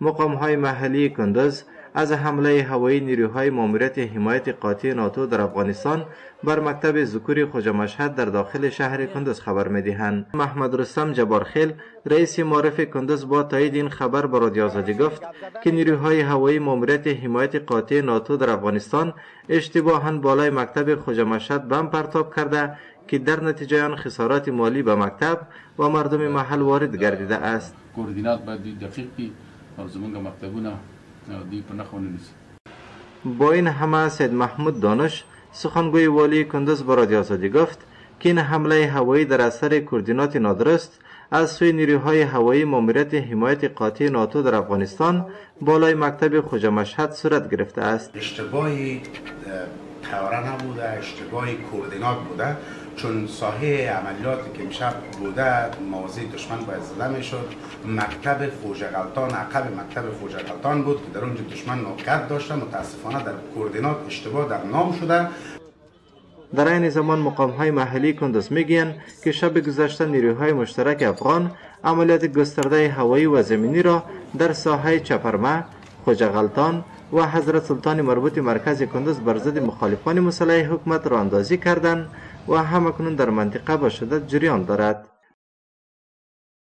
مقام های محلی کندز از حمله هوایی نیروهای ماموریت حمایت قاطع ناتو در افغانستان بر مکتب ذکور خوجه مشهد در داخل شهر کندز خبر میدهند. محمد رستم جبارخیل، رئیس معارف کندز، با تایید این خبر به رادیو آزادی گفت که نیروهای هوایی ماموریت حمایت قاطع ناتو در افغانستان اشتباها بالای مکتب خوجه مشهد بم پرتاب کرده که در نتیجه آن خسارات مالی به مکتب و مردم محل وارد گردیده است. کوردینات باید دوی دقیق کړي او زمونږ مکتبونه دوی په نښه ونه نیسي. با این همه، سید محمود دانش، سخنگوی والی کندز، به رادیو آزادی گفت که این حمله هوایی در اثر کوردینات نادرست از سوی نیروهای هوایی ماموریت حمایت قاطع ناتو در افغانستان بالای مکتب خوجه مشهد صورت گرفته است. اشتباهی طیاره نبوده، اشتباهی کوردینات بوده، چون ساحه عملیات که امشب بوده، مواضع دشمن باید زده میشد. مکتب خوجه غلتان، عقب مکتب خوجه غلتان بود که در اونجا دشمن موقعیت داشته. متاسفانه در کوردینات اشتباه در نام شده. در عین زمان، مقام های محلی کندز میگویند که شب گذشته نیروهای مشترک افغان عملیات گسترده هوایی و زمینی را در ساحه چپرمه، خوجه غلتان و حضرت سلطان مربوط مرکز کندز بر ضد مخالفان مسلح حکومت راه اندازی کردند و هم اکنون در منطقه به شدت جریان دارد.